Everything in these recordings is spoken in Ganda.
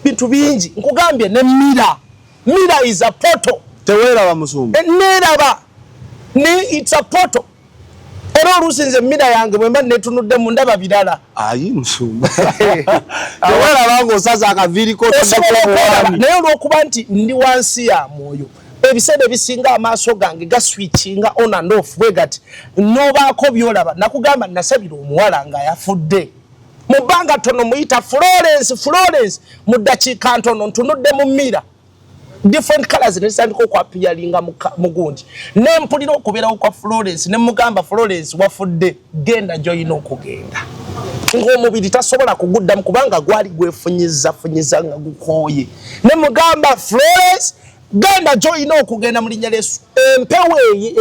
Bintu bingi nkugambye ne mirror. Mirror is a portal. Teweeraba, musumba? Neeraba ne it's a portal. Era oluusi nze mirror yange bwe mba netunuddemu ndaba birala. Ayi musumba, teweeraba ng'osaza akaviiriko? Osobola okweraba, naye olw'okuba nti ndi wansi ya mwoyo, ebiseera ebisinga amaaso gange gaswitchinga on and off bwe gati, nobaako byolaba. Nakugamba nasabira omuwala nga yafudde mu bbanga ttono, muyita Florence, Florence, mu ddakiika ntono ntunudde mu mirror, different colors nezitandika okwappearinga mu gundi, nempulira okubeerawo kwa Florence, nemugamba, "Florence, wafudde, genda gyolina okugenda," ng'omubiri tasobola kuguddamu kubanga gwali gwefunyiza funyiza nga gukooye. Nemugamba, "Florence, genda gyolina okugenda mu linnya Lyesu." Empewo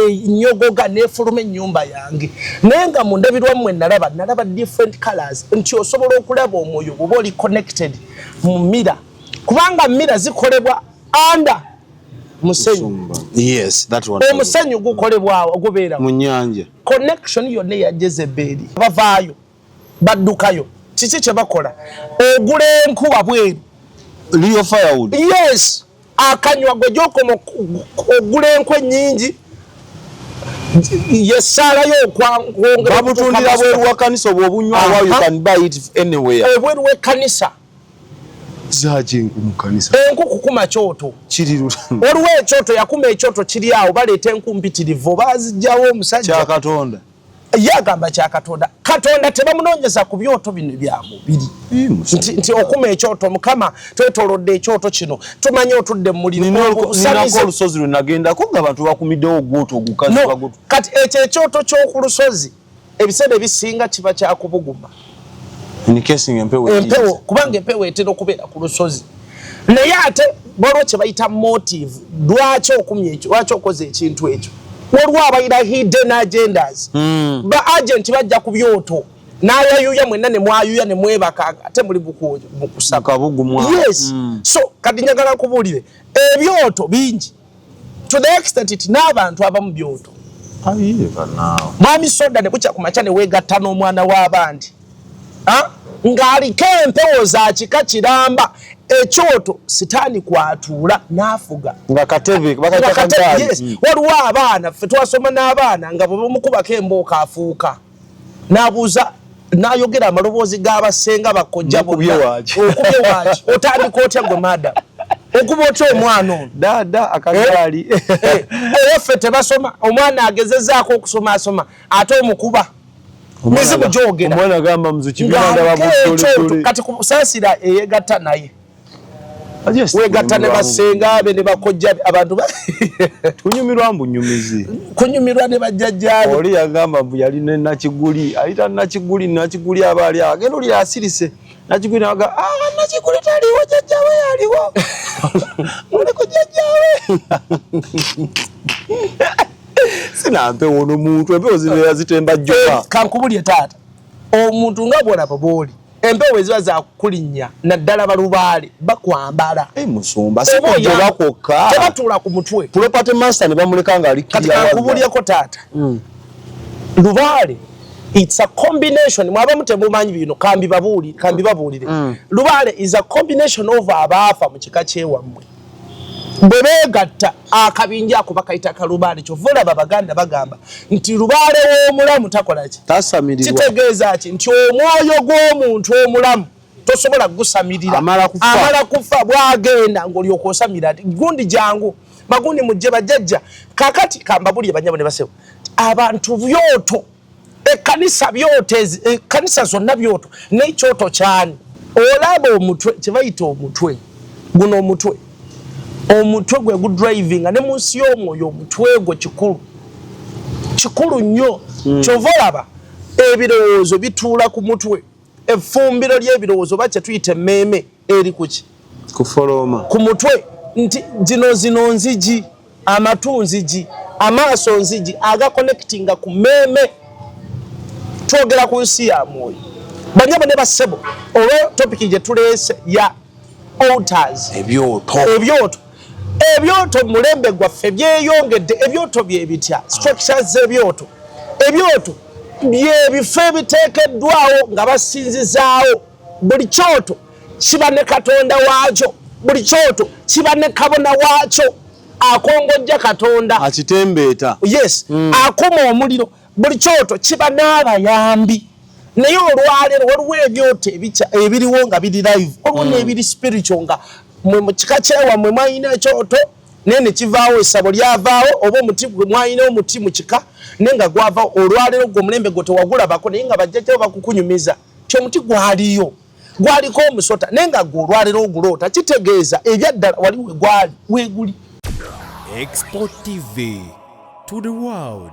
enyogoga nefuluma ennyumba yange, naye nga mu ndabirwamu mwe nalaba, nalaba different colors, nti osobola okulaba omwoyo bw'oba oli connected mu mirror, kubanga mirror zikolebwa under musenyu. Yes, that one. Omusenyu gukolebwawo, gubeera mu nnyanja. Connection yonna eya Jezeberi, bavaayo baddukayo, kiki kye bakola? Ogula enku wabweru. Real firewood. Yes, akanywa gwe gyokoma ogula enku ennyingi, yessaalayo. Babutundira bweru wa kanisa obwo obunywa, oba you can buy it anywhere? Ebweru w'ekkanisa. Zaaki enku mu kanisa? Enku kukuma kyoto. Kiri luta? Waliwo ekyoto, yakuma ekyoto kiri awo, baleeta enku mpitirivu, bazijjawo omusajja. Kya Katonda. Ye agamba kya Katonda. Katonda tebamunoonyeza ku byoto bino bya mubiri, nti okuma ekyoto, Mukama, twetolodde ekyoto kino, tumanyi otudde mu muliro. Ninako olusozi lwe nagendako nga abantu bakumiddewo ogwoto ogukazi. No, kati ekyo ekyoto ky'oku lusozi ebiseera ebisinga kiba kyakubuguma. In case empewo. Empewo, kubanga empewo etera okubeera ku lusozi. Naye ate waliwo kye bayita motive, lwaki okumya ekyo, lwaki okoze ekintu ekyo. Waliwo abalina hidden agendas. Ba agent bajja ku byoto n'ayayuya, mwenna ne mwayuya ne mwebaka, ate muli mu kusaba. Kabugumwa. Yes. So kati njagala nkubuulire, ebyoto bingi to the extent nti n'abantu abamu byoto. Ayiye banaawe. Mwami Soda, ne bukya ku makya ne weegatta n'omwana w'abandi, Ah? Ng'aliko empewo za kika kiramba, ekyoto sitaani kwatuula n'afuga. Nga katebe. Nga bakayita kagaali. Yes. Waliwo abaana ffe twasoma n'abaana nga bwe bamukubako embooko afuuka n'abuuza n'ayogera amaloboozi g'abasenga bakojja. Mukubye Bonna. waaki? Okubye waaki? Otandika otya gwe madam? Okuba otya omwana ono? Dada akagaali. Ewaffe tebasoma, omwana agezezaako okusoma asoma, ate omukuba mizimu gyogera. Omwana agamba muzuki byona ndaba Ng'aliko ekyoto. butoletole. Kati kusaasira eyegatta naye, wegatta ne basenga be ne bakojja be, abantu Tunyumirwa mbunyumizi. Kunyumirwa ne bajjajjaabe. Oli yagamba mbu yali ne Nakiguli, ayita Nakiguli, Nakiguli aba ali awo, agenda oli asirise, Nakiguli naga, "Ah, Nakiguli taliwo, jjajjawe yaliwo, muli ku jjajjawe." Sina mpewo nomuntu, empewo zibeera zitemba jjoka. Kankubulye taata, omuntu nga bwolaba bwoli, empewo eziba zakulinnya naddala balubaale bakwambala. Eh, musumba, Oba sikujoba kwokka. Tebatuula ku mutwe. Property master ne bamuleka nga ali Kati clear. kankubulyeko taata, lubaale it's a combination, mwabamu temumanyi bino, kambi babuulire. Lubaale is a combination of abaafa mu kika kyewammwe bwe beegatta akabinja ako bakayita kalubaale. Kyova olaba Abaganda bagamba nti lubaale w'omulamu takola ki? Tasamirirwa. Kitegeeza ki? Nti omwoyo gw'omuntu omulamu tosobola kugusamirira. Amala kufa. Amala kufa, bwagenda ng'olyoka osamira nti gundi jangu, magundi mujje, bajjajja. Kakati kambabulye, banyabo ne basewo, abantu byoto, ekkanisa byoto, ekkanisa zonna byoto, n'ekyoto kyani? Olaba omutwe, kyebayita omutwe guno, omutwe gwe gudrivinga ne mu nsi y'omwoyo. Omutwe gwo kikulu, kikulu nnyo. Kyova olaba ebirowoozo bituula ku mutwe, effumbiro ly'ebirowoozo oba kyetuyita emmeeme eri kuki? Kufoloma. Ku mutwe. Nti zino nzigi, amatu nzigi, amaaso nzigi agaconnectinga ku mmeeme. Twogera ku nsi ya mwoyo, banyabo ne bassebo, olwa topic gye tuleese ya altars. Ebyoto. Ebyoto, ebyoto mu mulembe gwaffe byeyongedde. Ebyoto bye bitya? Structures z'ebyoto. Ebyoto byebifo ebiteekeddwawo nga basinzizaawo. Buli kyoto Kiba ne katonda waakyo. Buli kyoto kiba ne kabona waakyo akongojja Katonda. Akitembeeta. Yes. Akuma omuliro. Buli kyoto kiba n'abayambi. Naye olwaleero waliwo ebyoto ebiriwo nga biri live, waliwo n'ebiri spiritual, nga mwe mu kika kyewammwe mwalina ekyoto, naye ne kivaawo, essabo lyavaawo, oba omuti gwe mwalina, omuti mu kika, naye nga gwavaawo. Olwaleero gwe omulembe gwe tewagulabako, naye nga bajjajjabo bakukunyumiza ti omuti gwaliyo, gwaliko omusota, naye nga gwe olwaleero oguloota, kitegeeza ebyaddala wali we gwali weeguli. Export TV to the world.